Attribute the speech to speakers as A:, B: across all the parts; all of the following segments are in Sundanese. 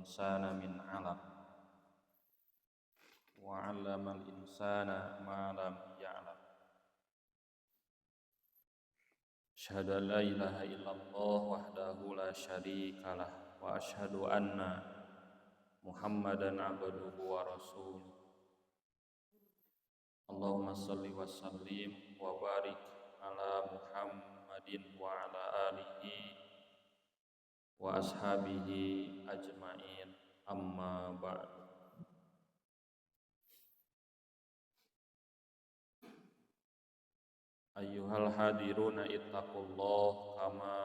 A: insana min 'alaq wa 'allamal insana ma lam ya'lam. Asyhadu an la ilaha illallah wahdahu la syarikalah wa asyhadu anna Muhammadan abduhu wa rasuluh. Allahumma salli wa sallim wa barik ala Muhammadin wa ala alihi wa ashabihi ajmain, amma ba'du. Ayyuhal hadiruna ittaqullah kama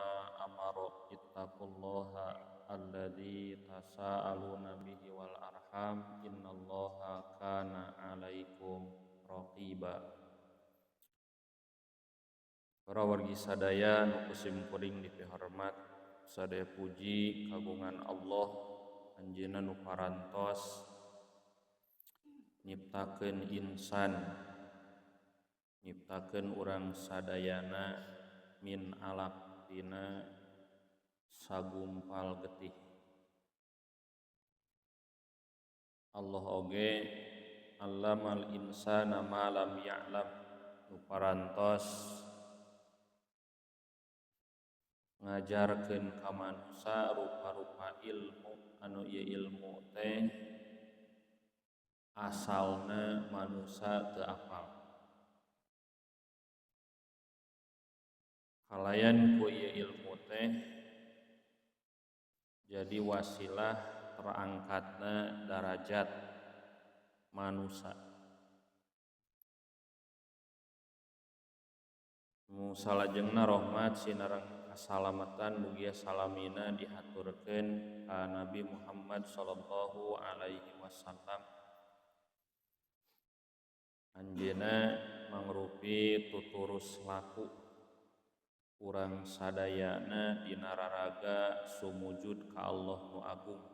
A: amara, ittaqullaha alladzi tasaaluna bihi wal arham, innallaha kana alaikum raqiba. Para wargi sadaya nu kusim kuring dipihormat, sadaya puji kagungan Allah anjeunna nu parantos nyiptakeun insan, nyiptakeun urang sadayana min alaq tina sagumpal getih. Allah oge allamal insana ma lam ya'lam, nu parantos ngajarkeun ka manusa rupa-rupa ilmu anu ieu ilmu teh asalna manusa teu apal. Kalayan ku ieu ilmu teh jadi wasilah terangkatna darajat manusa. Nu salajengna rahmat sinareng kasalamatan mugia salamina dihaturkeun ka Nabi Muhammad sallallahu alaihi wasallam. Anjeunna mangrupi tuturus laku urang sadayana dina raraga sumujud ka Allah nu agung.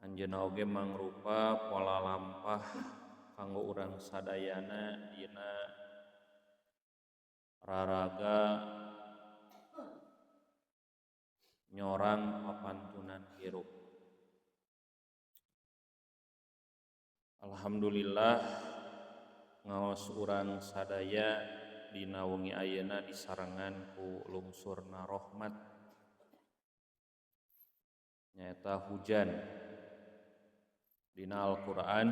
A: Anjeunna oge mangrupa pola lampah kanggo urang sadayana dina raraga nyorang papantunan hirup. Alhamdulillah ngaos urang sadaya dina wengi ayeuna disarengan ku lungsurna rahmat, nyaeta hujan. Dina Al-Qur'an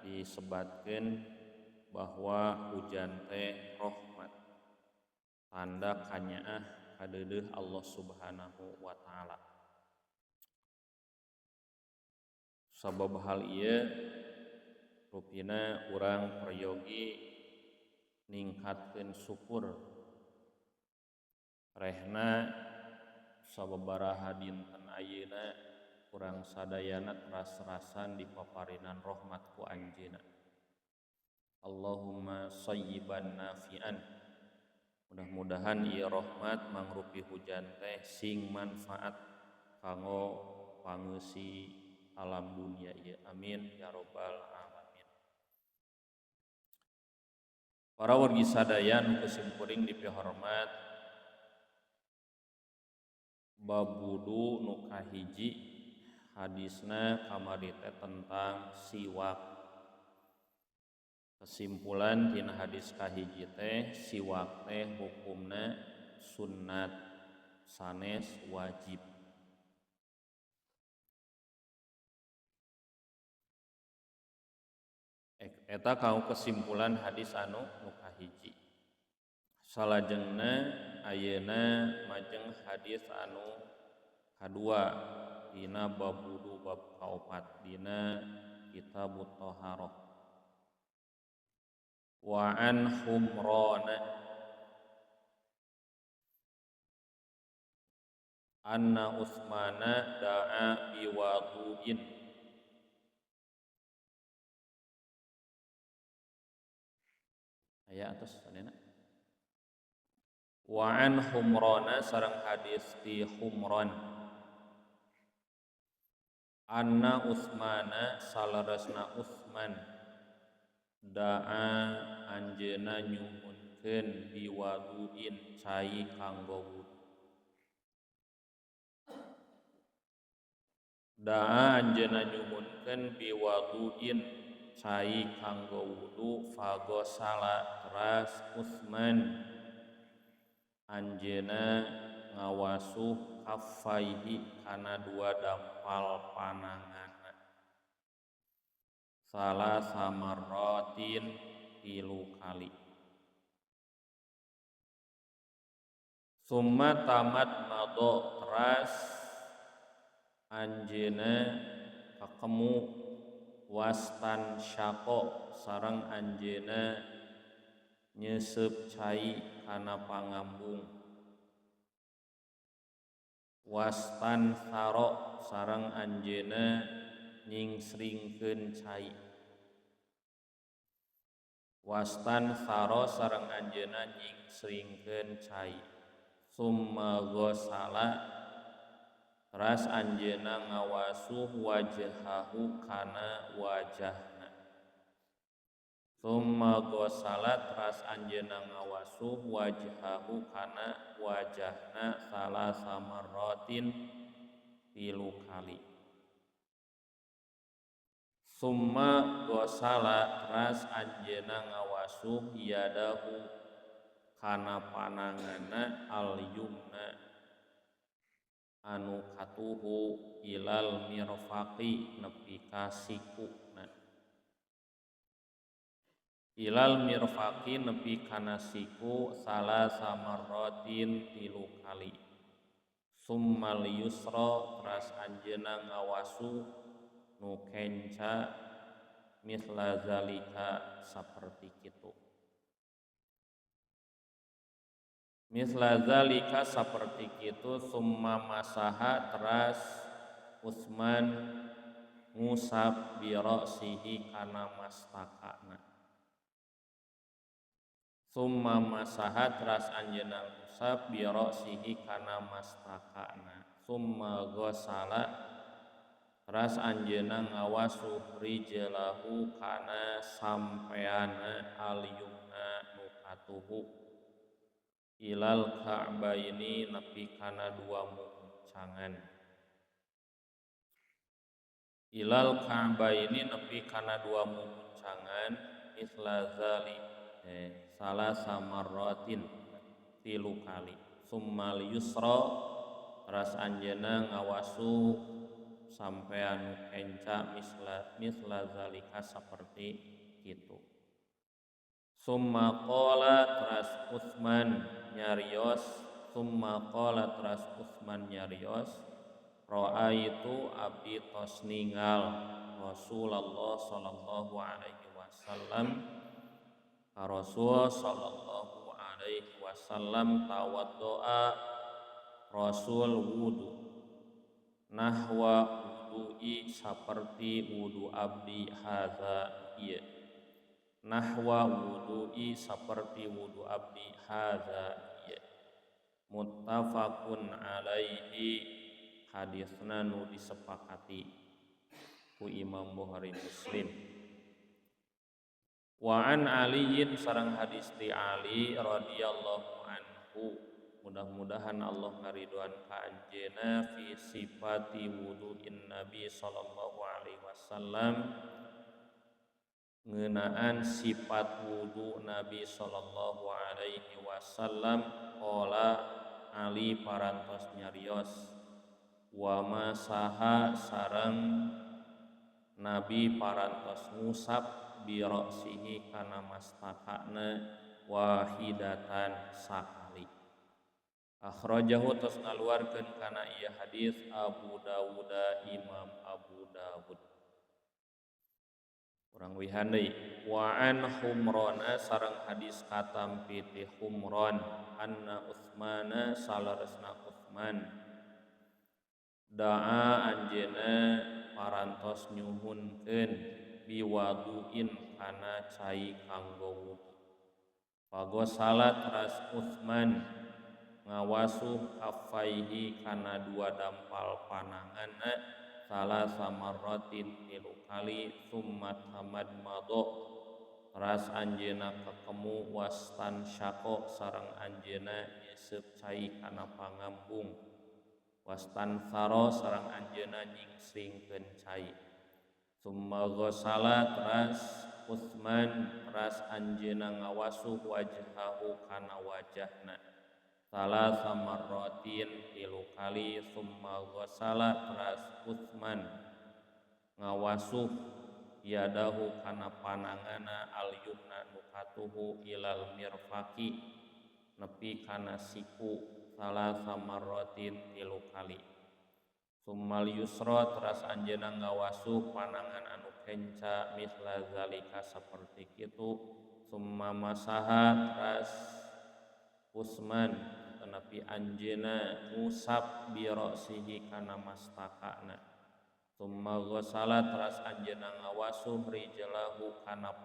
A: disebatkeun bahwa hujan teh rahmat, tanda kanyaah kadeudeuh Allah Subhanahu wa taala. Sabab hal ieu rupina urang peryogi ningkatkeun syukur rehna sababaraha dinten ayeuna urang sadayana teras-rasan dipaparinan rahmat ku anjeunna. Allahumma sayyiban nafi'an. Mudah-mudahan ieu rahmat mangrupi hujan teh sing manfaat kanggo pangeusi alam dunia ieu. Amin ya rabbal alamin. Para wargi sadaya nu kusimkuring dipihormat, bab wudu nu kahiji hadisna kamari teh tentang siwak. Kesimpulan tina hadis kahiji teh siwak teh hukumna sunat sanes wajib. Eta kanggo kesimpulan hadis anu nu kahiji. Salajengna ayeuna majeng hadis anu kadua dina bab wudu bab kaopat dina Kitabut Thaharah. Wa an Humrana anna Utsmana da'a biwadu'in. Aya atas sadena. Wa an Humrana sareng hadis ti Humran anna Utsmana salaresna Utsman da'a anjeunna nyuhunkeun biwadu'in cai kanggo wudu. Daa anjeunna nyuhunkeun biwaduin cai kanggo wudu fagosala teras Utsman anjeunna ngawasuh kaffaihi kana dua dampal pananganna salasa marratin tilu kali. Summa tamat mado teras anjeunna kakemu wastan syaqo sareng anjeunna nyeuseup cai kana pangambung wastan saro sareng anjeunna nyingsringkeun cai wastan saro sareng anjeunna nyingsringkeun cai. Summa ghasala teras anjeunna ngawasuh wajhahu kana wajahna. Summa ghasala teras anjeunna ngawasuh wajhahu kana wajahna salasa marratin tilu kali. Summa ghasala teras anjeunna ngawasuh yadahu kana pananganna al yumna anu katuhu ilal mirfaqi nepi ka sikuna ilal mirfaqi nepi kana siku salasa marratin tilu kali. Summal yusra teras anjeunna ngawasuh nu kenca misla zalika saperti kitu. Misla zalika saperti kitu. Summa masaha teras Utsman ngusap bi ra'sihi kana mastakana. Summa masaha teras anjeunna ngusap bi ra'sihi kana mastakana. Summa ghasala teras anjeunna ngawasuh rijlahu kana sampeana al yumna nu katuhu ilal ka'baini nepi kana dua mumuncangan ilal ka'baini nepi kana dua mumuncangan misla zali salasa marratin tilu kali. Summal yusra teras anjeunna ngawasuh sampean kenca misla zalika saperti kitu. Summa qala teras Utsman nyarios summa qala teras Utsman nyarios ra'aitu abdi tos ningal Rasulullah sallallahu alaihi wasallam ka Rasul sallallahu alaihi wasallam tawaddoa Rasul wudu nahwa wudu'i saperti wudu abdi hadza ieu nahwa wudu'i saperti wudu abdi hadza ieu. Muttafaqun alaihi hadisna nu disepakati ku Imam Bukhari Muslim. Wa an Aliyin sareng hadis ti Ali radhiyallahu anhu mudah-mudahan Allah ngariduan ka anjeunna fi sifati wudu'in Nabi sallallahu alaihi wasallam ngeunaan sifat wudu Nabi sallallahu alaihi wasallam. Qala Ali parantos nyarios wa masaha sareng Nabi parantos ngusap bi ra'sihi kana mastakana wahidatan sakali. Akhrajahu tos ngaluarkeun kana ieu hadis Abu Dawud Imam Abu Dawud. Urang wihan deui wa an Humrana sareng hadis katampi ti Humran anna Utsmana salaresna Utsman daa anjeunna parantos nyuhunkeun biwaduin kana cai kanggo wudu. Fagosala teras Utsman ngawasuh kaffaihi kana dua dampal pananganna salasa marratin tilu kali. Summa tamad mado teras anjeunna ketemu wastan syaqo sareng anjeunna nyeseup cai kana pangambung Wastanthara sareng anjeunna nyingsringkeun cai. Summa ghasala teras Utsman teras anjeunna ngawasuh wajhahu kana wajahna salasa marratin tilu kali. Summa ghasala teras Utsman ngawasuh yadahu kana panangana al-yumna nu katuhu ilal mirfaqi nepi kana siku salasa marratin tilu kali. Summal yusra teras anjeunna ngawasuh panangan anu kenca mithla zalika saperti kitu. Summa masaha teras Utsman nepi anjeunna ngusap bi ra'sihi kana mastakana. Summa ghasala teras anjeunna ngawasuh rijlahu kana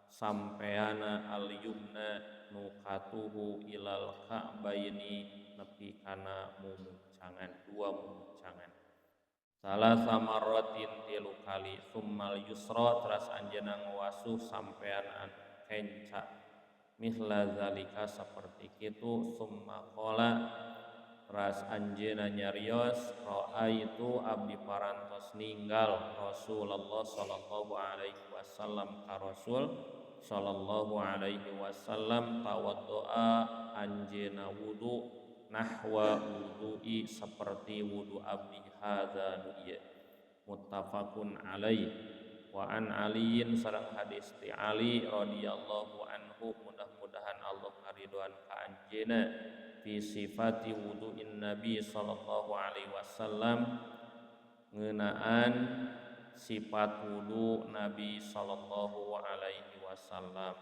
A: sampeana al-yumna nu katuhu ilal ka'baini nepi kana mumucangan dua mumucangan salasa marratin tilu kali. Summal yusra teras anjeunna ngawasuh sampean anu kenca mithla zalika saperti kitu. Summa qala teras anjeunna nyarios raaitu abdi parantos ninggal Rasulullah sallallahu alaihi wasallam ka Rasul sallallahu alaihi wasallam tawaddoa anjeunna wudu nahwa wudu'i seperti wudu abdi hadza nu ieu. Muttafaqun alaih. Wa an aliyin sareng hadis ti Ali radhiyallahu anhu mudah-mudahan Allah ngaridoan ka anjeunna fi sifati wudu'in nabi sallallahu alaihi wasallam ngeunaan sifat wudu Nabi sallallahu alaihi wasallam.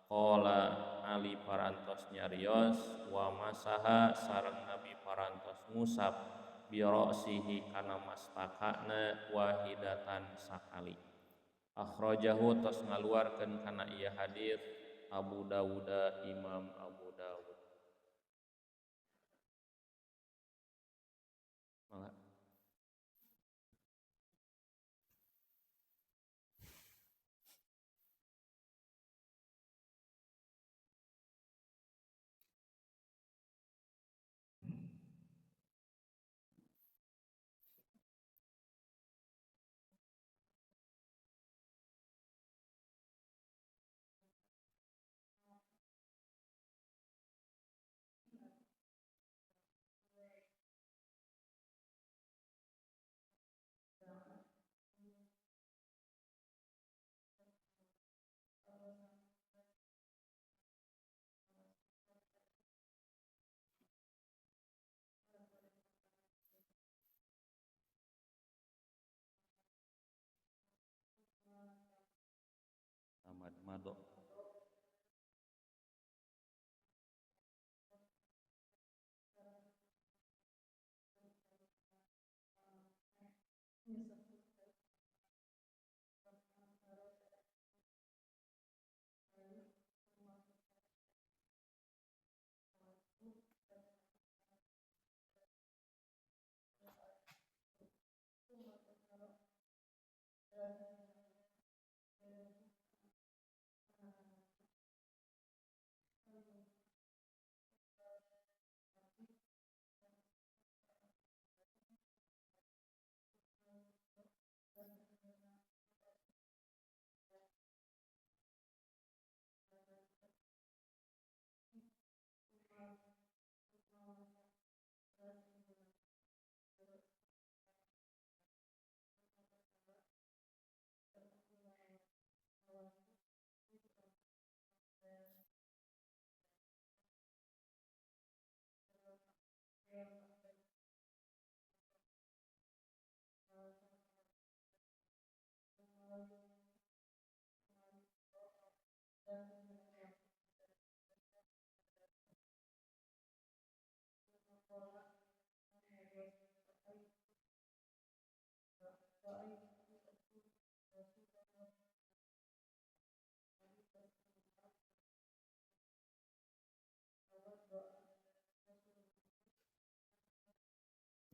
A: Qala Ali parantos nyarios wa masaha sareng Nabi parantos ngusap bi ra'sihi kana mastakana wahidatan sakali. Akhrajahu tos ngaluarkeun kana ieu hadis Abu Dawud Imam Abu Dawud. Mangga. Mado.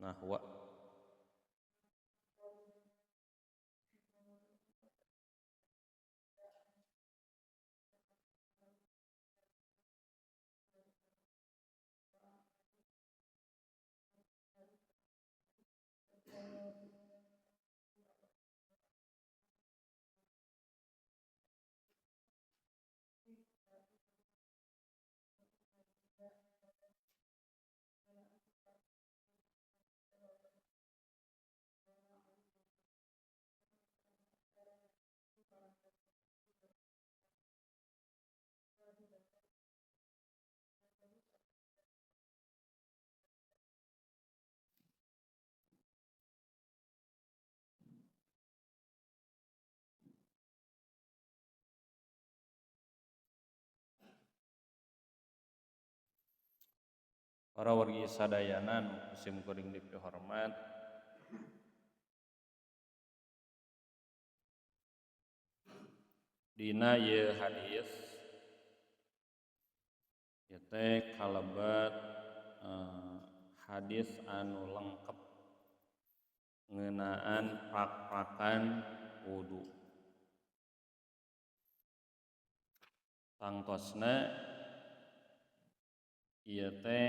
A: Nahwa. Para wargi sadayana nu kusim kuring dipihormat, dina ieu hadis ieu teh kalebet hadis anu lengkep ngeunaan prak-prakan wudu. Tangtosna ieu teh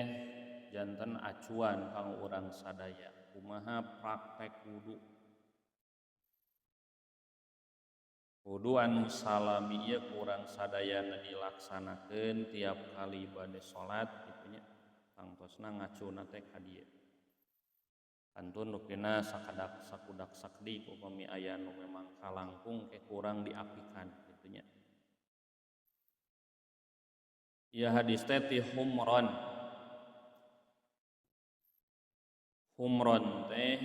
A: janten acuan kanggo urang sadaya kumaha praktek wudu. Wudu anu salami ieu ku urang sadayana dilaksanakeun tiap kali bade salat kitu nya. Tangtosna ngacuna teh ka dieu. Kantun rupina sakadak sakudak sakdi upami aya nu memang kalangkung ke kurang diapikan kitu nya. Ieu hadis teh ti Humron. Humron teh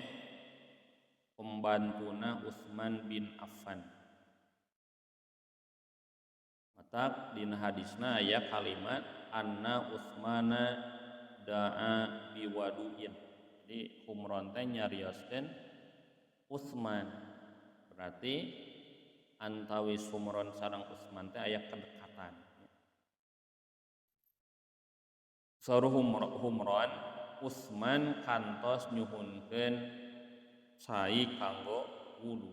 A: pembantuna Utsman bin Affan. Matak dina hadisna aya kalimat anna Utsmana da'a biwadu'in. Jadi Humron teh nyarioskeun Utsman. Berarti antawis Humron sareng Utsman teh aya kedekatan. Saur Humron, Utsman kantos nyuhunkeun cai kanggo wudu.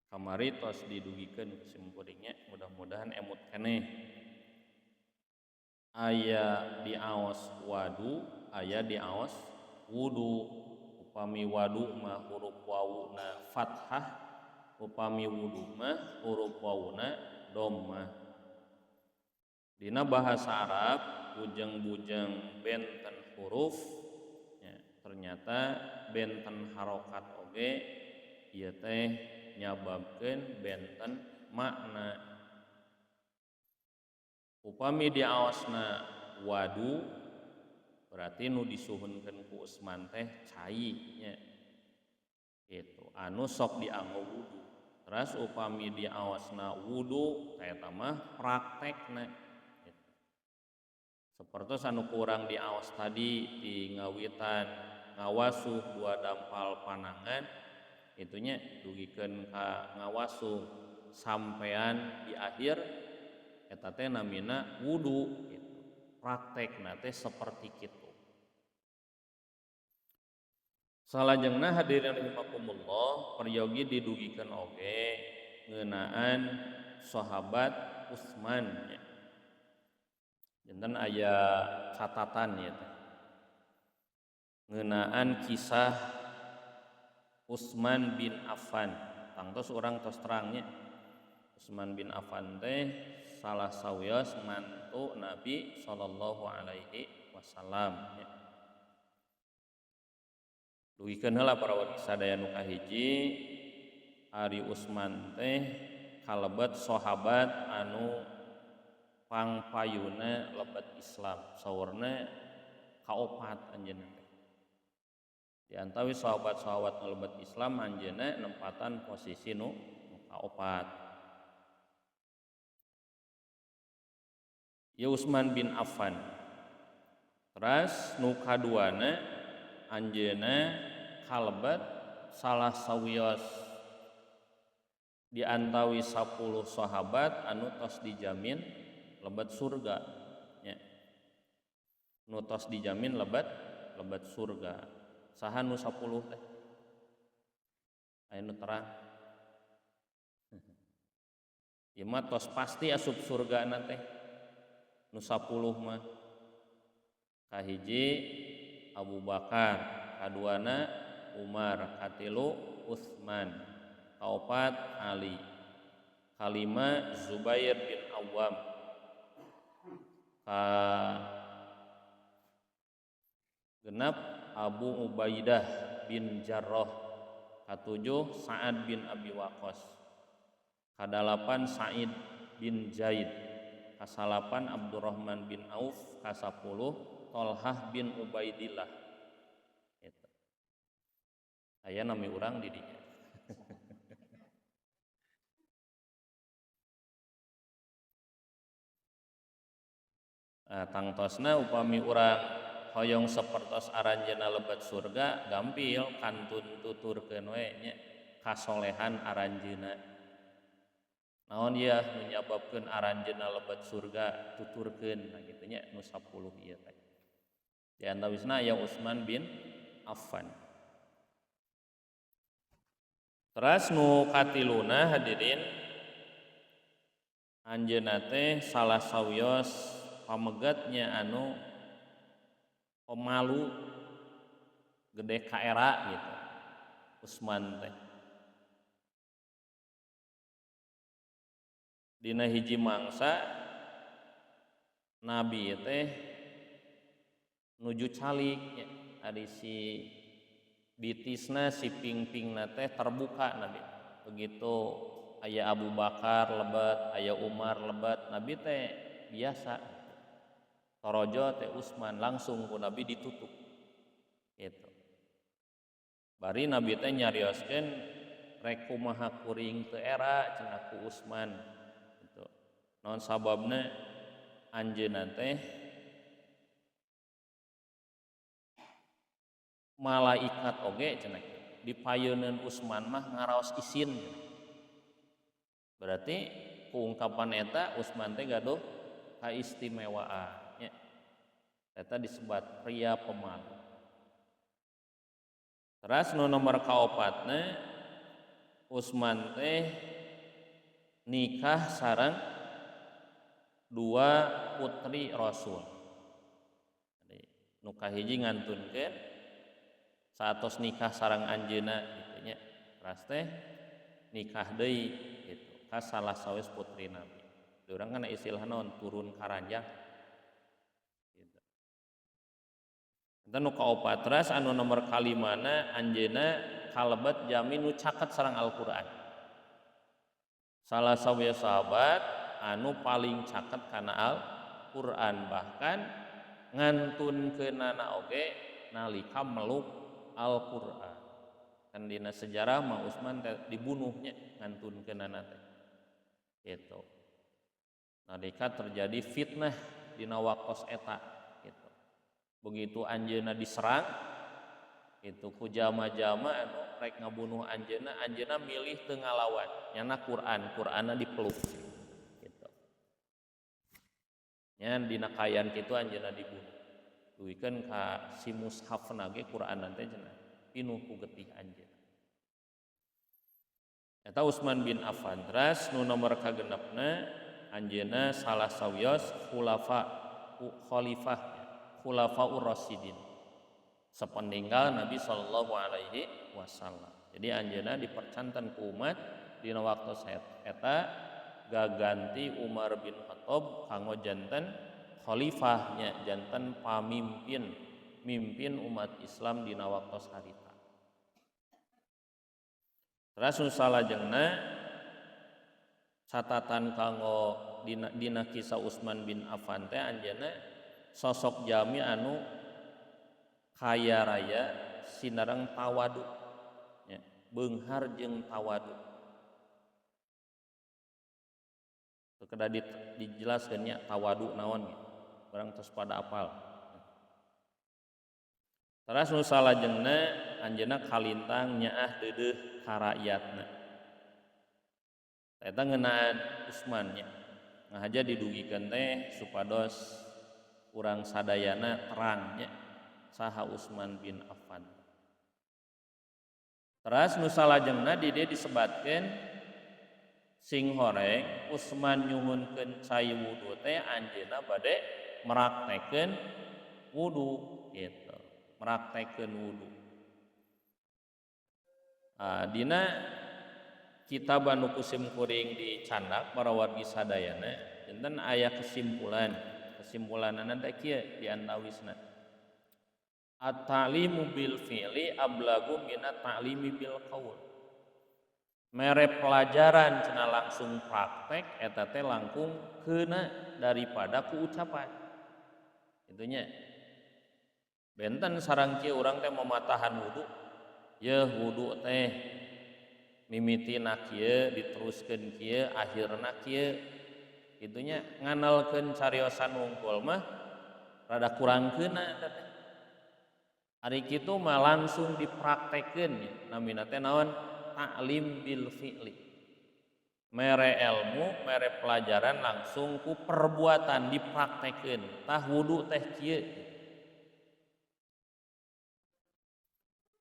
A: Kamari tos didugikeun ku simkuringnya, mudah-mudahan emut keneh. Aya diaos wadu, aya diaos wudu. Upami wadu mah huruf wawuna fathah, upami wudu mah huruf wawuna dhammah. Dina bahasa Arab bujeng-bujeng benten huruf ya, ternyata benten harokat oge ieu teh nyababkeun benten makna. Upami diaosna wadu berarti nu disuhunkeun ku Utsman teh cai nya. Gitu, anu sok dianggo wudu. Terus upami diaosna wudu eta mah praktekna. Sapertos anu kurang diaos tadi di ngawitan ngawasuh dua dampal panangan itunya dugikeun ka ngawasuh sampean di akhir eta teh namina wudu gitu. Praktekna teh seperti kitu. Salajengna hadirin rahimakumullah peryogi didugikeun oge ngeunaan sahabat Utsman nya. Janten aya catatan ya teh ngeunaan kisah Utsman bin Affan. Tangtos urang tos terangnya Utsman bin Affan teh salah sawios mantu Nabi sallallahu alaihi wasallam ya. Dugikeun heula para wargi sadaya nu kahiji, ari Utsman teh kalebet sahabat anu pangpayuna lebet Islam, saurna kaopat anjeunna teh. Di antawi sahabat-sahabat nu lebet Islam anjeunna nempatan posisi nu kaopat. Ya Utsman bin Affan. Teras nu kaduana anjeunna kalebet salah sawios di antawi 10 sahabat anu tos dijamin lebet surga nya. Nu tos dijamin lebet surga. Saha nu 10 teh? Aya nu terang. Ieu mah tos pasti asup surgana teh. Nu 10 mah. Kahiji Abu Bakar, kaduana Umar, katilu Utsman, kaopat Ali, kalima Zubair bin Awam, ka genap Abu Ubaidah bin Jarrah, katujuh Sa'ad bin Abi Waqqas, kadalapan Sa'id bin Zaid, kasalapan Abdurrahman bin Auf, kasapuluh Tolhah bin Ubaidillah. Eta. Aya nami urang di dinya. Nah, tangtosna upami urang hoyong sapertos aranjeunna lebet surga gampil kantun tuturkeun we nya kasolehan aranjeunna. Naon ieu nu nyababkeun aranjeunna lebet surga tuturkeun, nah kitu nya nu 10 ieu teh. Di antawisna aya Utsman bin Affan. Teras nu katiluna hadirin anjeunna teh salah sawios pamegatnya anu pemalu gede kaera gitu Utsman teh. Dina hiji mangsa Nabi teh nuju calik nya, ari si bitisna si pingpingna teh terbuka Nabi. Begitu aya Abu Bakar lebet, aya Umar lebet, Nabi teh biasa. Torojo teh Utsman langsung ku Nabi ditutup. Gitu. Bari Nabi teh nyarioskeun rek kumaha kuring teu era cenah ku Utsman. Gitu. Naon sababna anjeunna teh malaikat oge cenah dipayeuneun Utsman mah ngaraos isin. Berarti ku ungkapan eta Utsman teh gaduh kaistimewaan nya. Eta disebut pria pemalu. Teras nu nomor kaopatna Utsman teh nikah sareng dua putri Rasul. Jadi nu kahiji ngantunkeun saatos nikah sareng anjeunna kitu nya. Teras teh nikah deui gitu ka salah sawios putri Nabi. Di urang kan istilah naon turun karanjang. Gitu. Eta nu kaopat teras anu nomor kalimana anjeunna kalebet jami nu caket sareng Al-Qur'an. Salah sawios sahabat anu paling caket kana Al-Qur'an bahkan ngantunkeunana oge nalika meluk Al-Qur'an. Kan dina sejarah mah Utsman teh dibunuhnya ngantunkeunana teh. Gitu. Nalika terjadi fitnah dina waktos eta gitu. Begitu anjeunna diserang itu ku jama-jama anu rek ngabunuh anjeunna, anjeunna milih teu ngalawan. Nyana Qur'an, Qur'anna dipeluk gitu. Nya dina kaayaan kitu anjeunna dibunuh. Duikeun ka si mushafna ge Qur'anna teh cenah pinuh ku getih anjeunna. Eta Utsman bin Affan. Teras nu nomor kagenepna anjeunna salah sawios khulafa khalifah khulafaur rasyidin sepeninggal Nabi sallallahu alaihi wasallam. Jadi anjeunna dipercanten ku umat dina waktu eta gaganti Umar bin Khattab kanggo janten khalifahnya, janten pamimpin mimpin umat Islam dina waktu harita. Terus nu salajengna catatan kanggo dina kisah Utsman bin Affan teh anjeunna sosok jami anu kaya raya sinareng tawadu nya, beunghar jeung tawadu. Kedah dijelaskeun nya tawadu naon nya, barang tos pada apal. Teras nu salajengna anjeunna kalintang nyaah deudeuh ka rakyatna. Eta ngeunaan Utsman nya. Ngahaja didugikeun teh supados urang sadayana terang nya saha Utsman bin Affan. Teras nu salajengna di dieu disebatkeun sing horeng Utsman nyuhunkeun cai wudu teh anjeunna bade meraktekeun wudu gitu, meraktekeun wudu. Dina kitab anu kusim kuring dicandak para wargi sadayana enten aya kesimpulan. Kesimpulanana teh kieu di antawisna. At-ta'limu bil fi'li ablagu minat ta'limi bil qaul. Mere pelajaran cenah langsung praktek eta teh langkung keuna daripada ku ucapan. Itunya. Benten sareng kieu urang teh mamatahan wudu. Yeuh wudu teh mimitina kieu diteruskeun kieu akhirna kieu. Itunya nganalkeun cariosan wungkul mah rada kurang keuna eta teh. Ari kitu mah langsung dipraktekeun nya. Namina teh naon? Ta'lim bil fi'li. Mere ilmu, mere pelajaran langsung ku perbuatan dipraktekeun. Tah wudu teh kieu.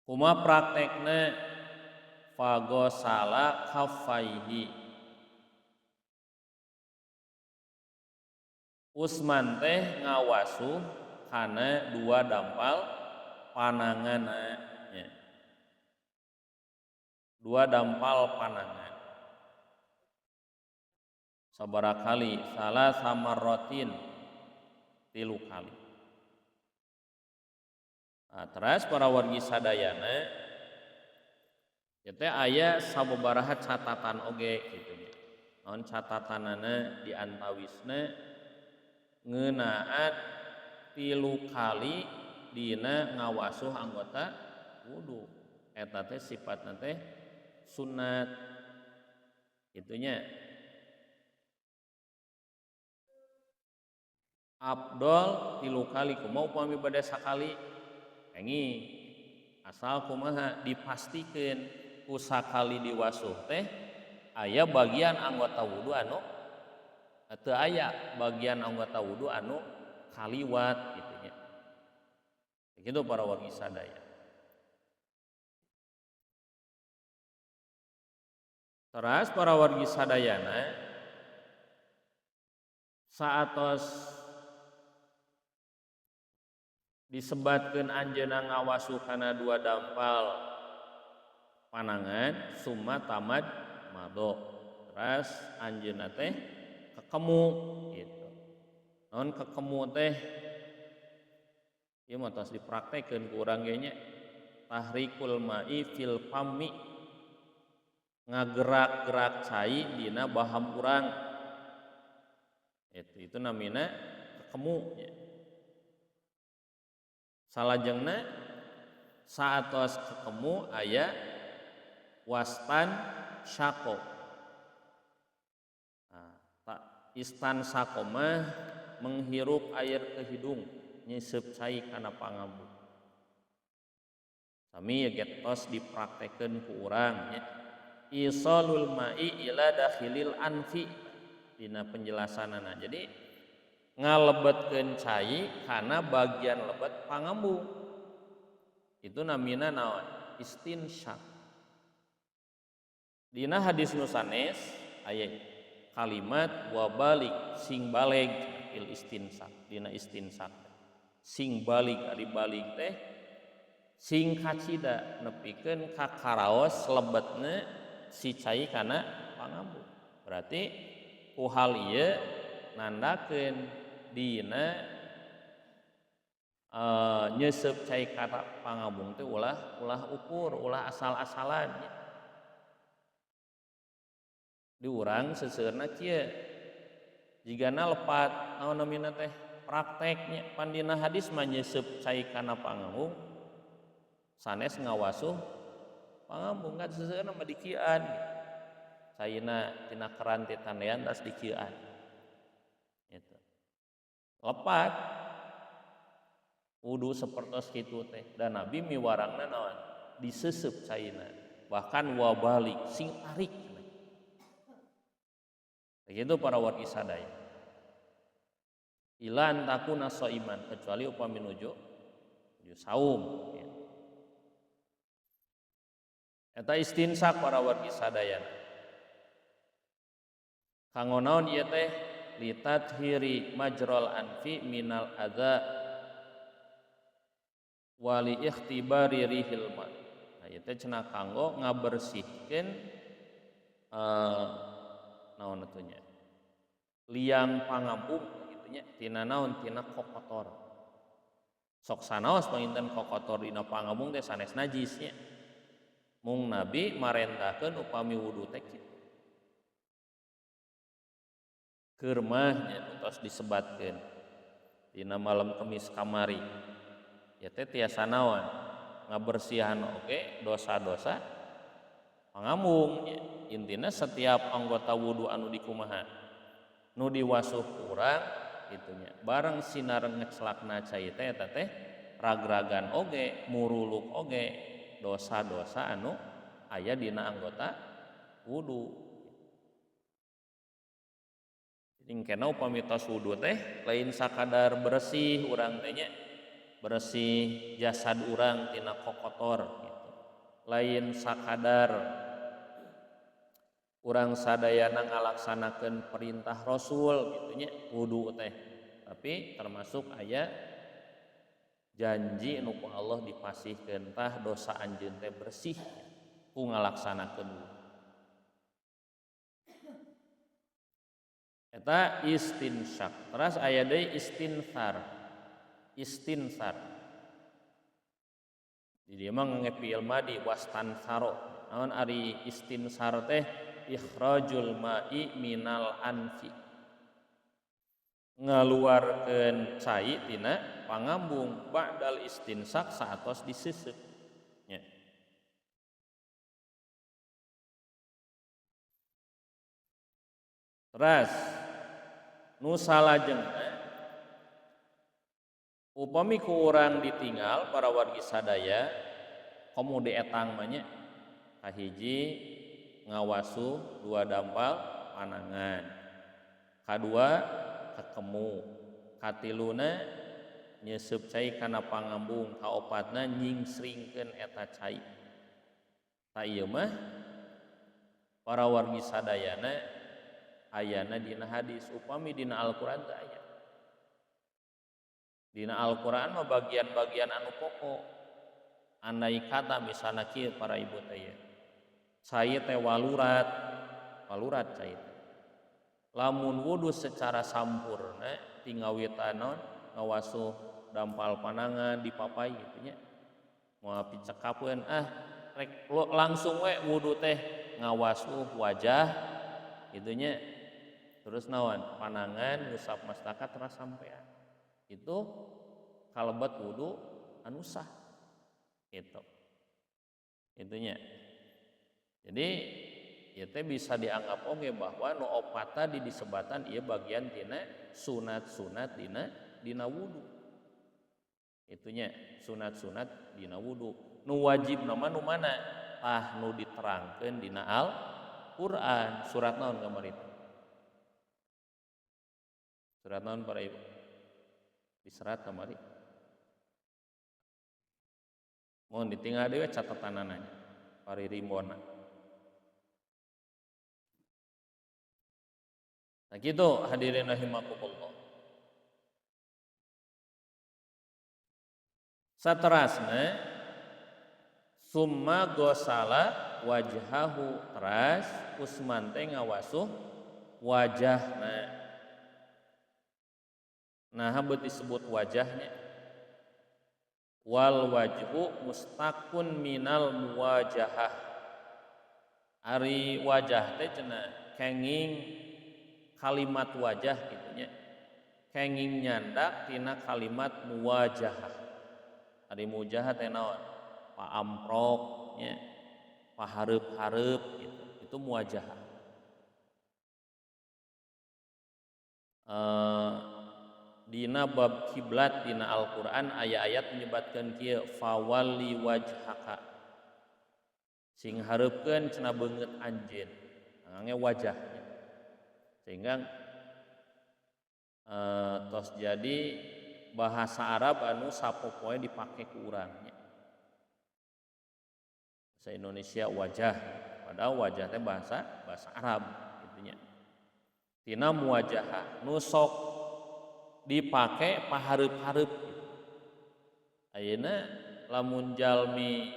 A: Kumaha praktekna? Fagosala kaffaihi. Usman teh ngawasuh kana dua dampal pananganna nya. Dua dampal panangan. Sabaraha kali? Salah samarrotin, 3 kali. Nah, teras para wargi sadayana ieu teh aya sababaraha catatan oge kitu nya. Naon catatanana di antawisna ngeunaan 3 kali dina ngawasuh anggota wudu. Eta teh sifatna teh sunat. Itunya abdol 3 kali kumaha upami bade sakali enging asal kumaha dipastikeun ku sakali diwasuh teh aya bagian anggota wudu anu teu aya bagian anggota wudu anu kaliwat gitu nya. Begitu para wargi sadaya. Teras para wargi sadayana saatos disebatkeun anjeunna ngawasuh kana dua dampal panangan summa tamad mado. Teras anjeunna teh kekemu gitu. Naon kekemu teh? Ieu mah tos dipraktekeun ku urang ge nya. Tahrikul ma'i fil fami, ngagerak-gerak cai dina baham urang. Itu namina kekemu nya. Salajengna saatos kekemu aya wastan syako. Nah, tak istan syako mah menghirup air ke hidung, nyiseup cai kana pangambung. Sami ya tos dipraktekeun ku urang nya. Isalul ma'i ila dakhilil anfi dina penjelasanana. Jadi ngalebetkeun cai kana bagian lebet pangambung. Itu namina naon? Istinsyak. Dina hadis nu sanes aya kalimat wa balik sing baleg il istinsak. Dina istinsak sing balik ari balik teh sing kacida nepikeun ka karaos lebetna si cai kana pangambung. Berarti ku hal ieu nandakeun dina nyeuseub cai kana pangambung teh ulah ukur, ulah asal-asalan. Di urang seseueurna kieu jigana lepat naon namina teh prakteknya pandina hadis mah nyeuseub cai kana pangambung sanes ngawasuh pangambung kan seseueurna mah dikieuan caina tina keran ti tandean tas dikieuan gitu. Lepat wudu sapertos kitu teh dan Nabi miwarangna naon diseuseub caina bahkan wabalik sing tarik. Begitu para wargi sadaya. Ila an takuna shaiman, kecuali upami nuju saum ya. Eta istinsak para wargi sadaya. Kanggo naon ieu teh? Litathiri majral anfi minal adza wali ikhtibari rihil ma. Nah, ieu teh cenah kanggo ngabersihkeun naon atuh nya? Liang pangambung kitu nya tina naon? Tina kokotor. Sok sanaos panginten kokotor dina pangambung teh sanes najis nya. Mung Nabi marentahkeun upami wudu teh kitu. Keur mah nya tos disebatkeun dina malam Kemis kamari. Ya teh tiasa naon? Ngabersihan oge dosa-dosa pangambung nya. Intina setiap anggota wudu anu dikumaha Nu diwasuh urang itunya bareng sinar ngecelakna cai teh eta teh ragragan oge muruluk oge dosa-dosa anu aya dina anggota wudu. Jadi kena upami tos wudu teh lain sakadar bersih urang teh nya, bersih jasad urang tina kokotor gitu. Lain sakadar urang sadayana ngalaksanakeun perintah Rasul gitu nya wudu teh, tapi termasuk aya janji nu ku Allah dipasihkeun tah dosa anjeun teh bersih ku ngalaksanakeun wudu. Eta istinsyak. Teras aya deui istinthar. Istinsar. Jadi emang nge fi'il madi wastansaro. Naon ari istinsar teh? Ikhrajul ma'i minal anfi. Ngaluarkeun cai tina pangambung ba'dal istinsak saatos diseuseut. Nya. Teras nu salajengna upami ku urang ditinggal para wargi sadaya komo dietang mah nya kahiji ngawasuh dua dampal panangan, kadua kakemu, katiluna nyeuseub cai kana pangambung, kaopatna nyingsringkeun eta cai. Ta ieu mah para wargi sadayana ayana dina hadis, upami dina Al-Qur'an teu aya. Dina Al-Qur'an mah bagian-bagian anu pokok. Andai kata misalna kieu para ibu teh ye. Cai teh walurat, walurat cai teh. Lamun wudu secara sampurna tingawitan naon ngawasuh dampal panangan dipapai gitu nya. Moal picekapeun ah rek langsung we wudu teh ngawasuh wajah gitu nya. Terus naon panangan ngusap mastaka teras sampean. Itu kalebet wudu anu sah. Gitu. Itunya. Jadi ieu teh bisa dianggap oge bahwa nu opat tadi disebatan ieu bagian tina sunat-sunat dina wudu. Itunya sunat-sunat dina wudu. Nu wajib nama nu mana? Tah nu diterangkeun dina Al-Qur'an. Surat naon kamari? Surat naon para ibu? Diserat kamari. Mohon ditinggal deui catatanana paririmbona. Nah gitu hadirin rahimakumullah. Saterasna summa gosala wajhahu, teras Usman teh ngawasuh wajahna. Nah beut disebut wajahnya. Wal wajhu mustaqun minal muwajahah. Ari wajah teh cenah kenging kalimat wajah gitu nya. Kenging nyandak tina kalimat muwajahah. Ari muwajahah teh naon? Paamprok nya, pahareup-hareup gitu. Itu muwajahah. Dina bab kiblat dina Al-Qur'an aya ayat menyebatkeun kieu fawalli wajhaka. Sing hareupkeun cenah beungeut anjeun. Ngange wajahnya. Sehingga tos jadi bahasa Arab anu sapopoe dipake ku urang nya. Bahasa Indonesia wajah, padahal wajah teh bahasa Arab gitu nya. Tina muwajahah nu sok dipake pahareup-hareup gitu. Ayeuna lamun jalmi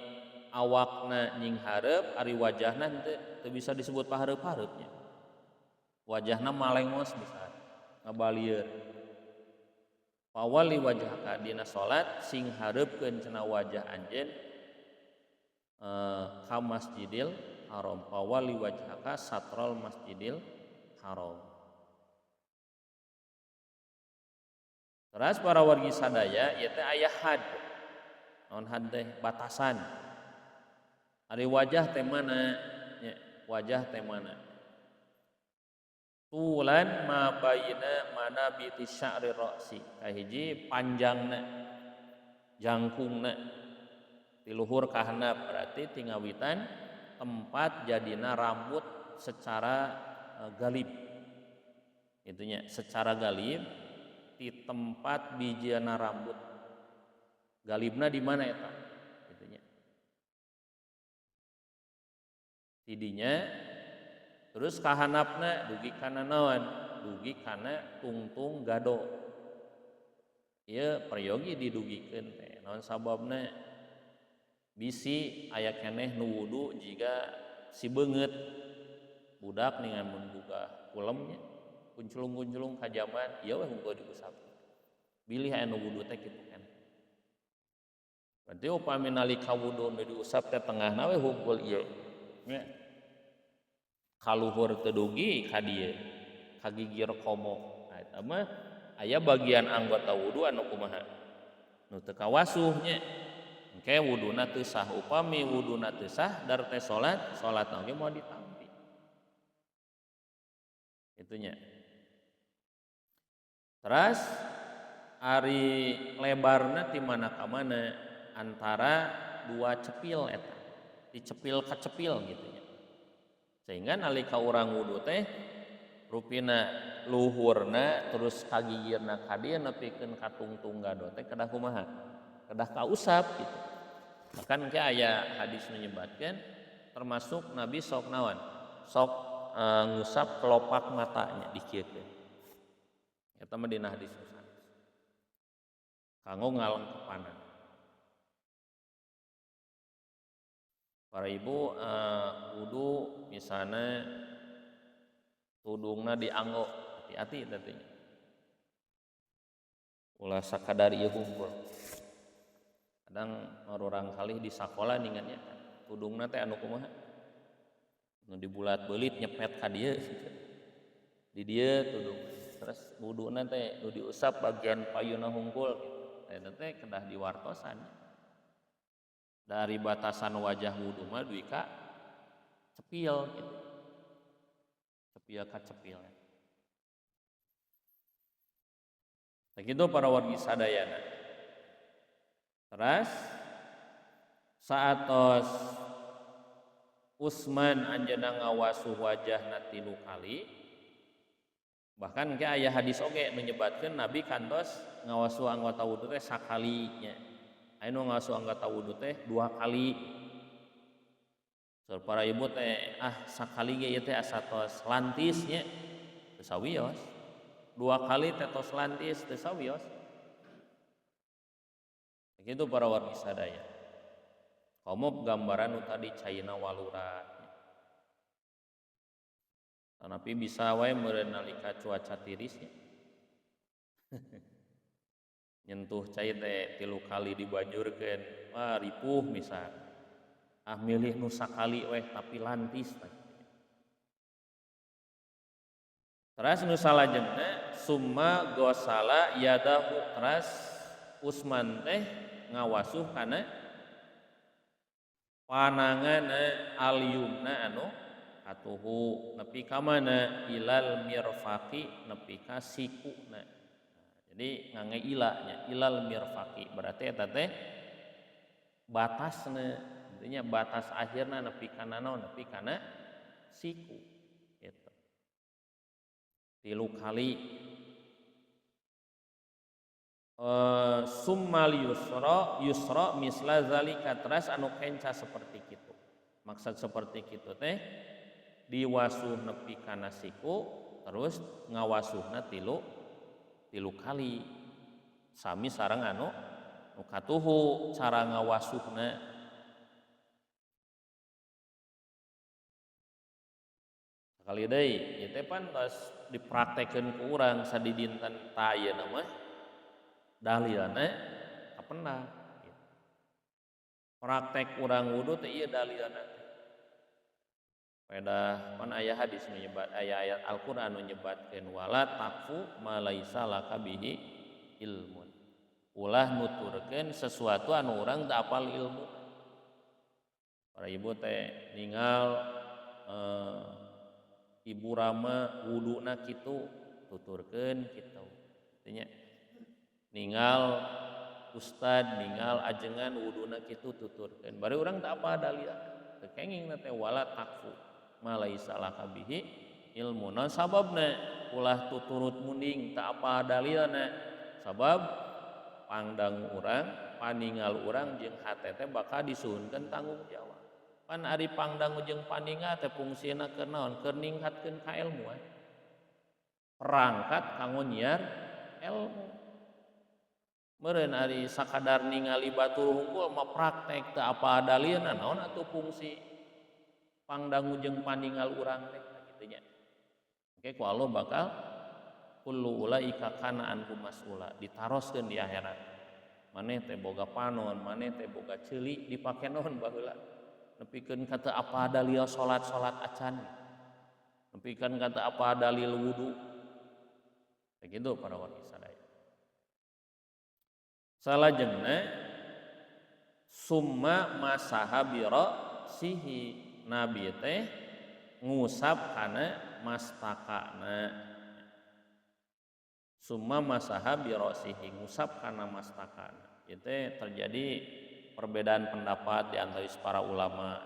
A: awakna nying hareup ari wajahna teu bisa disebut pahareup-hareup nya. Wajahna malengos bisa ngabalieur. Fawali wajhaka dina salat sing hareupkeun cenah wajah anjeun ka Masjidil Haram. Fawali wajhaka satrol Masjidil Haram. Terus para wargi sadaya ieu teh aya had. Naon had teh? Batasan. Ari wajah teh mana? Nya, wajah teh mana? Tulan ma baina manabiti sya'ri ra'si. Kahiji panjangna jangkungna ti luhur ka handap berarti tingawitan tempat jadina rambut secara galib. Itunya secara galib di tempat bijana rambut. Galibna di mana eta? Itunya. Tidinya terus kahanapna dugi kana naon? Dugi kana tungtung gado. Ieu peryogi didugikeun teh. Naon sababna? Bisi aya keneh nu wudu jiga si beungeut budak ningan mun boga kulemnya kunculung-kunculung ka jamban ieu we hungkul diusap. Bilih aya nu wudu teh kitu kan. Berarti upami nalika wudu nu diusap teh tengahna we hungkul ieu. Nya. Kaluhur teu dugi ka dieu, ka gigir komo. Nah eta mah aya bagian anggota wudu anu kumaha? Nu teu kawasuh nya. Engke wuduna teu sah, upami wuduna teu sah dar teh salat, salatna oge moal ditampi. Itunya. Terus ari lebarna ti mana ka mana antara dua cepil eta. Dicepil ka cepil gitu nya. Sehingga nalika urang wudu teh rupina luhurna terus kagigirna ka dieu nepikeun ka tungtung gado teh kedah kumaha? Kedah kausap gitu. Bahkan ke aya hadis nu nyebatkeun termasuk Nabi sok naon? Sok ngusap kelopak matanya dikieukeun. Eta mah dina hadis sanes. Kanggo ngalengkepanan. Para ibu wudu misalnya tudungna dianggo, hati-hati tadinya. Ulah sakadar ieu hungkul. Kadang orang kalih di sakola ningannya tudungna teh anu kumaha? Nu dibulat beulit nyepet ka dieu. Di dieu tudung. Terus wuduna teh nu diusap bagian payuna hungkul gitu. Eta teh kedah diwartosan. Dari batasan wajah wudu mah dugi ka cepil gitu. Cepil ka cepil. Sakitu para wargi sadayana. Terus saatos Utsman anjeunna ngawasuh wajahna 3 kali. Bahkan ke aya hadis oge nu nyebatkeun Nabi kantos ngawasuh anggota wudu teh sakali nya. Aya nu ngawasuh anggota wudu teh 2 kali. Saur para ibu teh ah sakali ge ieu teh asa tos lantis nya. Teu sawios. 2 kali teh tos lantis teu sawios. Begitu para wargi sadaya. Komo gambaran nu tadi caina walurat. Tapi bisa wae meureun nalika cuaca tiris nya. Nyentuh cai teh 3 kali dibanjurkeun, wah ripuh misal. Ah milih nu sakali weh tapi lantis teh. Teras nu salajengna summa gosala yadahu, teras Utsman teh ngawasuh kana panangana al-yumna anu atuhu nepi ka mana ilal mirfaqi nepi ka sikuna. Jadi ngange ila nya ilal mirfaqi berarti eta teh batasna, intinya batas akhirna nepi kana naon, nepi kana siku gitu. 3 kali. Summal yusra yusra misla zalika, teras anu kenca seperti kitu. Maksud seperti kitu teh diwasuh nepi kana siku terus ngawasuhna tilu kali sami sareng anu nu katuhu cara ngawasuhna. Sakali deui ieu teh pan tos dipraktekeun ku urang sadidinten ta ayeuna mah dalilna kapendak gitu. Praktek urang wudu teh ieu dalilna teh. Pedah pan aya hadis nu nyebat, aya ayat Al-Qur'an nu nyebatkeun wala taqfu ma laisa laka bihi ilmun. Ulah nuturkeun sesuatu anu urang teu apal ilmu. Para ibu teh ningal Ibu Rama wuduna kitu tuturkeun kitu. Artinya ningal ustad ningal ajengan wuduna kitu tuturkeun. Bari urang teu apa dalilna. Teu kenging teh wala takfu ma laisa laka bihi ilmu. Naon sababna ulah tuturut munding teu apa dalilna? Sabab pangdang urang, paningal urang jeung hate teh bakal disuhunkeun tanggung jawab. Pan ari pangdang jeung paningal teh fungsina keur naon? Keur ningkatkeun kaelmuan. Perangkat kanggo nyiar ilmu. Meureun ari sakadar ningali batur hungkul mah praktek teu apa dalilna naon atuh fungsi pangdangu jeung paningal urang teh kitu nya. Engke ku Allah bakal kullu ulaika kana anhu mas'ula ditaroskeun di akhirat. Maneh teh boga panon, maneh teh boga ceuli dipake naon baheula. Nepikeun ka teu apa dalil salat-salat acan. Nepikeun ka teu apa dalil wudu. Begitu para wargi sadaya. Salajengna summa masaha birasihi, Nabi teh ngusap kana mastakana. Summa masaha birasihi, ngusap kana mastakana. Itu terjadi perbedaan pendapat di antara para ulama.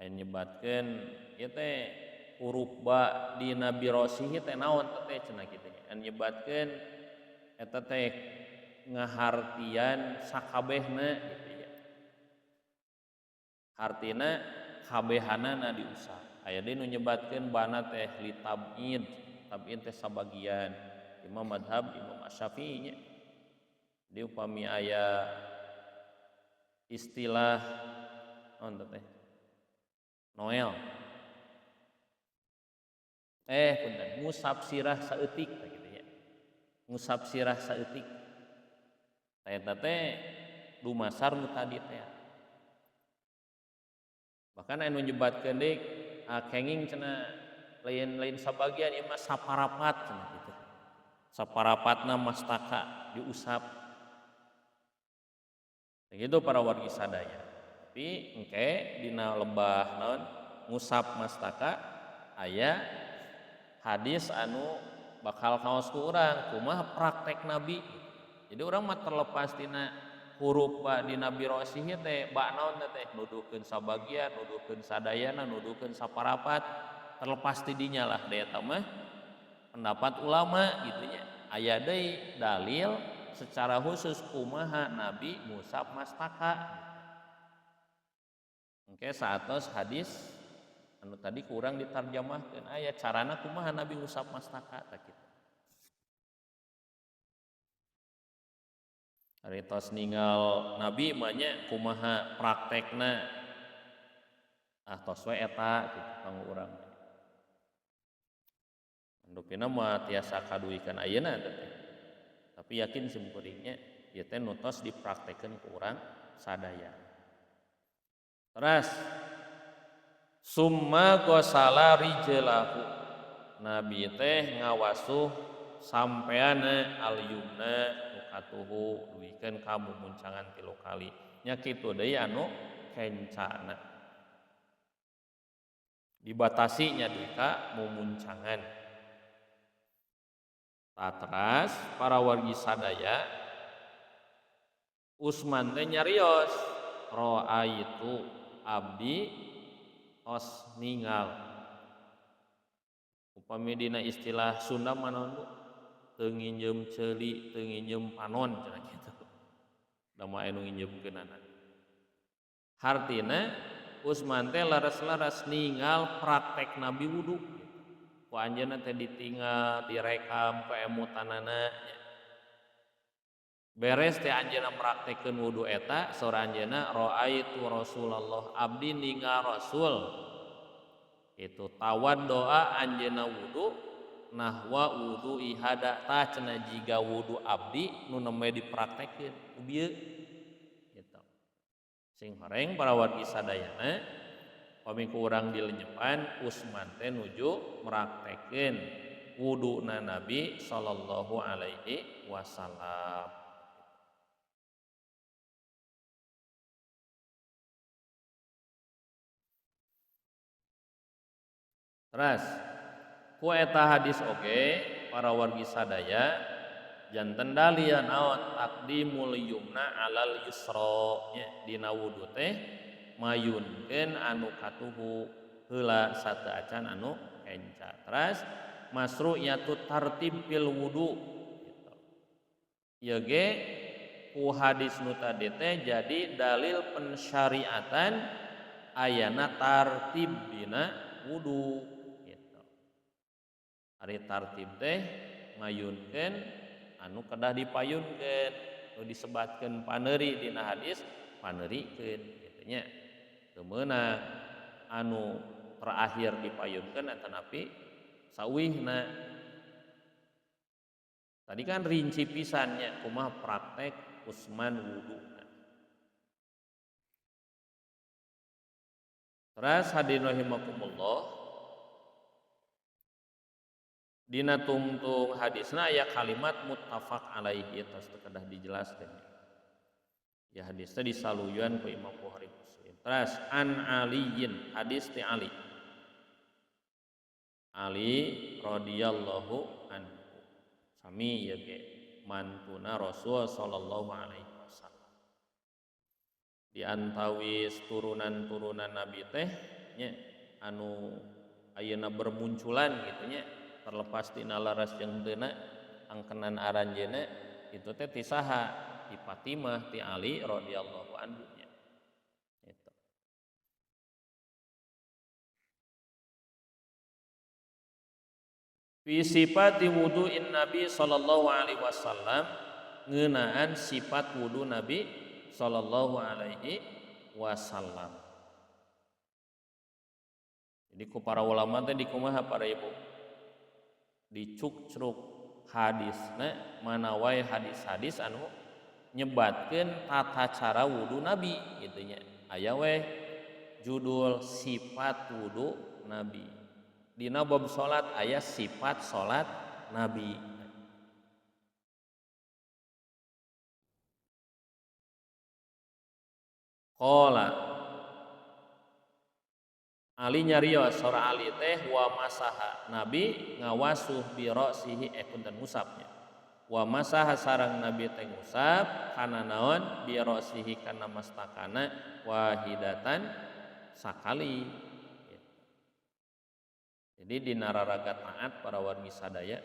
A: Aya nyebatkeun ieu teh huruf ba dina birasihi teh naon teh cenah kitu nya. Aya nyebatkeun eta teh ngahartian sakabehna gitu ya. Hartina kabehanana diusap. Aya deui nu nyebatkeun bana teh litab'id, tab'id teh sabagian. Imam madhab Imam Asy-Syafi'i nya. Di upami aya istilah naon teh? Noel. Punten, ngusap sirah saeutik tah kitu nya. Ngusap sirah saeutik. Eta teh dumasar nu tadi teh. Bahkan anu nyebatkeun deui kenging cenah lain-lain sabagian ieu mah saparapat cenah kitu. Saparapatna mastaka diusap. Begitu para wargi sadaya. Tapi engke dina lebah naon ngusap mastaka aya hadis anu bakal kaos ku urang kumaha praktek Nabi. Jadi urang mah terlepas tina huruf ba dina birosihi teh ba naon teh nuduhkeun sabagian, nuduhkeun sadayana, nuduhkeun saparapat, terlepas ti dinya lah da eta mah pendapat ulama gitu nya. Aya deui dalil secara khusus kumaha Nabi ngusap mastaka. Engke saatos hadis anu tadi kurang ditarjamahkeun aya carana kumaha Nabi ngusap mastaka tah kitu. Ari tos ninggal Nabi mah nya kumaha praktekna ah tos we eta kitu kanggo urang. Andupina mah tiasa kaduikeun ayeuna teh. Tapi yakin simkuringnya ieu teh nu tos dipraktekeun ku urang sadaya. Terus summa ghasala rijlahu, Nabi teh ngawasuh sampeana al-yumna katuhu duikeun ka mumuncangan 3 kali. Nya kitu deui anu kencana. Dibatasi nya deui ka mumuncangan. Teras para wargi sadaya Usman teh nyarios ra'aitu abdi tos ningal. Upami dina istilah Sunda mah naon Bu? Teu nginjem ceuli, teu nginjem panon cenah kitu. Da mah anu nginjemkeunana. Hartina Usman teh laras-laras ningal praktek Nabi wudu. Ku anjeunna teh ditinggal, direkam ku emutanana. Beres teh anjeunna praktekkeun wudu eta, saur anjeunna raaitu Rasulullah, abdi ningal Rasul. Itu tawan doa anjeunna wudu nahwa wudu ihada tah cenah jiga wudu abdi nu nembe dipraktekkeun ku bieu gitu. Sing horeng para wargi sadayana pami ku urang dilenyepan Usman teh nuju meraktekeun wuduna Nabi sallallahu alaihi wasallam. Teras ku eta hadis oge para wargi sadaya janten dalil naon taqdimul yumna alal yusra nya dina wudu teh mayunkeun anu katuhu heula sateuacan anu kenca. Teras masru'iyatu tartib fil wudu gitu. Ieu ge ku hadis nu tadi teh jadi dalil pensyariatan ayana tartib dina wudu gitu. Ari tartib teh mayunkeun anu kedah dipayunkeun, nu disebatkeun paneuri dina hadis paneurikeun kitu nya. Teu meunang anu terakhir dipayunkeun atanapi sawihna. Tadi kan rinci pisannya kumaha praktek Utsman wudu. Teras hadirin rahimakumullah, dina tungtung hadisna aya kalimat muttafaq alaihi atas kedah dijelaskeun. Ya hadisna disaluyuan ku Imam Bukhari Muslim. Teras an Aliyin, hadis ti Ali. Ali radhiyallahu anhu. Sami ya ge mantuna Rasul sallallahu alaihi wasallam. Di antawis turunan-turunan Nabi teh nya anu ayeuna bermunculan gitu nya, terlepas tina laras jeung teuna angkenan aranjeuna itu teh ti saha? Ti Fatimah, ti Ali radhiyallahu anhu nya. Gitu. Fi sifati wudu'in Nabi sallallahu alaihi wasallam, ngeunaan sifat wudu Nabi sallallahu alaihi wasallam. Jadi ku para ulama teh dikumaha para ibu? Dicukcruk hadisna mana wae hadis-hadis anu nyebatkeun tata cara wudu Nabi gitu nya. Aya we judul sifat wudu Nabi. Dina bab salat aya sifat salat Nabi. Qala Ali nyarios sora Ali teh wa masaha Nabi ngawasuh bi ra'sihi punten ngusapnya. Wa masaha sareng Nabi teh ngusap kana naon bi ra'sihi kana mastakana wahidatan sakali. Jadi dina raraga taat para wargi sadaya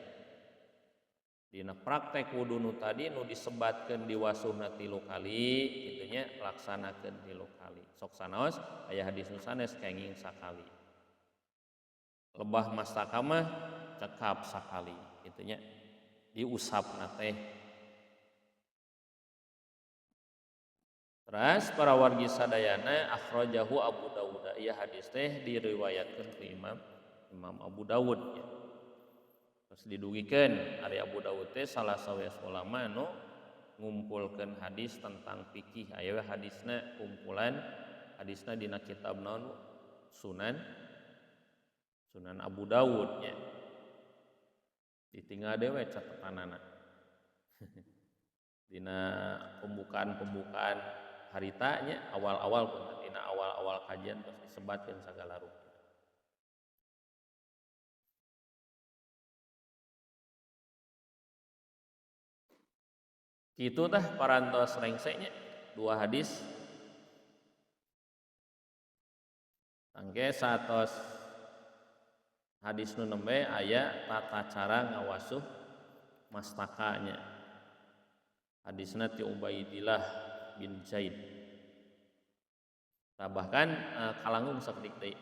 A: dina praktek wudu nu tadi nu disebatkeun diwasuhna 3 kali kitu nya laksanakeun 3 kali. Sok sanaos aya hadis nu sanes kenging sakali. Lebah mastaka mah cekap sakali kitu nya diusapna teh. Teras para wargi sadayana akhrajahu Abu Dawud. Ieu hadis teh diriwayatkeun ku Imam Abu Dawud ya. Terus didugikeun ari Abu Dawud teh salah sawios ulama anu ngumpulkeun hadis tentang fikih. Aya we hadisna kumpulan hadisna dina kitab naon Sunan Abu Dawud nya. Ditinggal dewe catetanana. Dina pembukaan-pembukaan harita nya awal-awal pun dina awal-awal kajian terus disebatkeun sagala rupa. Kitu tah parantos rengsenya 2 hadis. Tangke satos hadis nu nembe aya tata cara ngawasuh mastakanya. Hadisna ti Ubaidillah bin Zaid. Tah bahkan kalanggung sakedik deui.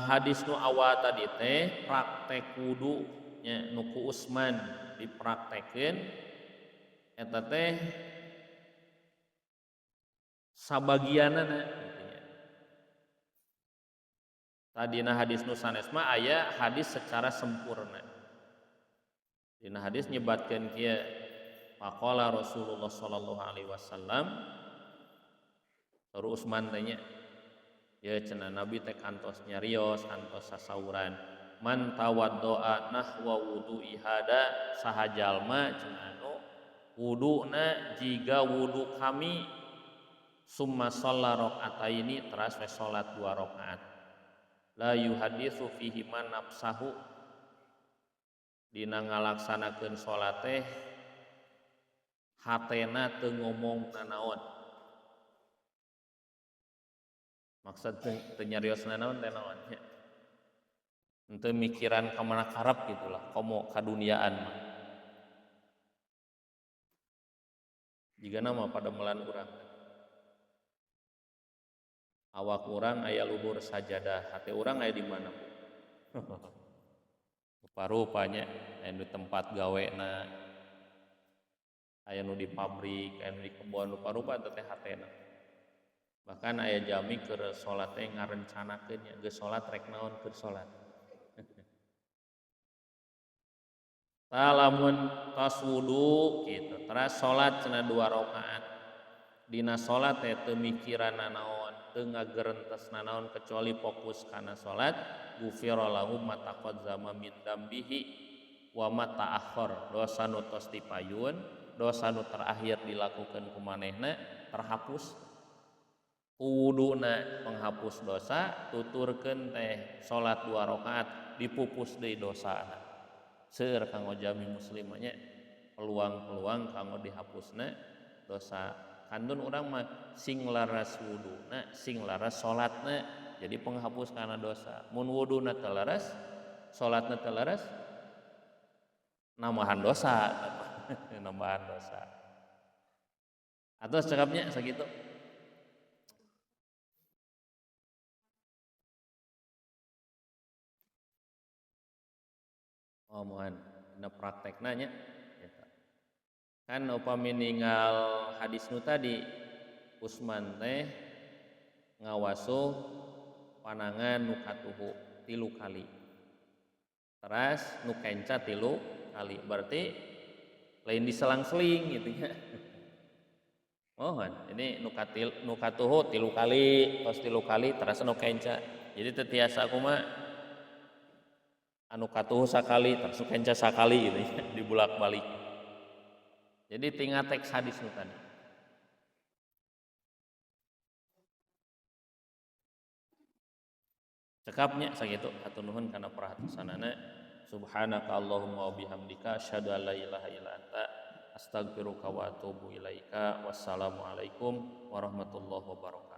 A: Hadis nu awal tadi teh praktek wudu nya nu ku Utsman dipraktekeun eta teh sabagianana gitu nya. Tadina hadis nu sanes mah aya hadis secara sempurna. Dina hadis nyebatkeun kieu faqala Rasulullah sallallahu alaihi wasallam baru Utsman teh nya ya cenah Nabi teh kantos nyarios kantos sasauran man tawaddoa nahwa wudu'i hada saha jalma cenah anu wuduna jiga wudu kami summa shalla rakaataini teras we salat 2 rakaat. La yuhaditsu fihi man nafsahu dina ngalaksanakeun salat teh hatena teu ngomong nanaon. Maksud teu nyarios nanaon teh naon nya. Henteu mikiran ka mana karep gitulah, komo kaduniaan mah. Jigana mah padamelan urang. Awak urang aya luhur sajadah, hate urang aya di mana, Bu? Rupa-rupanya aya nu tempat gawena, aya nu di pabrik, aya nu di kebon, rupa-rupa eta teh hatena. Bahkan aya jami keur salat teh ngarencanakeun nya, geus salat rek naon keur salat. Tah lamun tos wudu kitu, teras salat cenah 2 rakaat. Dina salat teh teu mikiran nanaon, teu ngagerentes nanaon kecuali fokus kana salat, gufira lahu ma taqaddama min dzambihi wa ma ta'akhkhar. Dosa nu tos dipayun, dosa nu terakhir dilakukan ku manehna terhapus. Wuduna penghapus dosa, tuturkeun teh salat 2 rakaat dipupus deui dosana. Seueur kanggo jami muslim nya peluang-peluang kanggo dihapusna dosa. Kantun urang mah sing laras wuduna, sing laras salatna, jadi penghapus kana dosa. Mun wuduna teu laras, salatna teu laras, nambahan dosa, nambahan dosa. Atau cekapnya sakitu. Oh, mohon dina praktekna nya. Kan upami ninggal hadis nu tadi Usman teh ngawasuh panangan nu katuhu 3 kali. Teras nu kenca 3 kali. Berarti lain diselang-seling gitu nya. Mohon, ini nu katuhu 3 kali, tos 3 kali teras nu kenca. Jadi teu tiasa kumaha anu katuhu sakali terus nu kenca sakali gitu nya, dibulak-balik. Jadi tinggal teks hadis nu tadi. Cekapnya sakitu, hatur nuhun kana perhatosanana. Subhanaka Allahumma wa bihamdika asyhadu an la ilaha illa anta astaghfiruka wa atubu ilaika. Wassalamualaikum warahmatullahi wabarakatuh.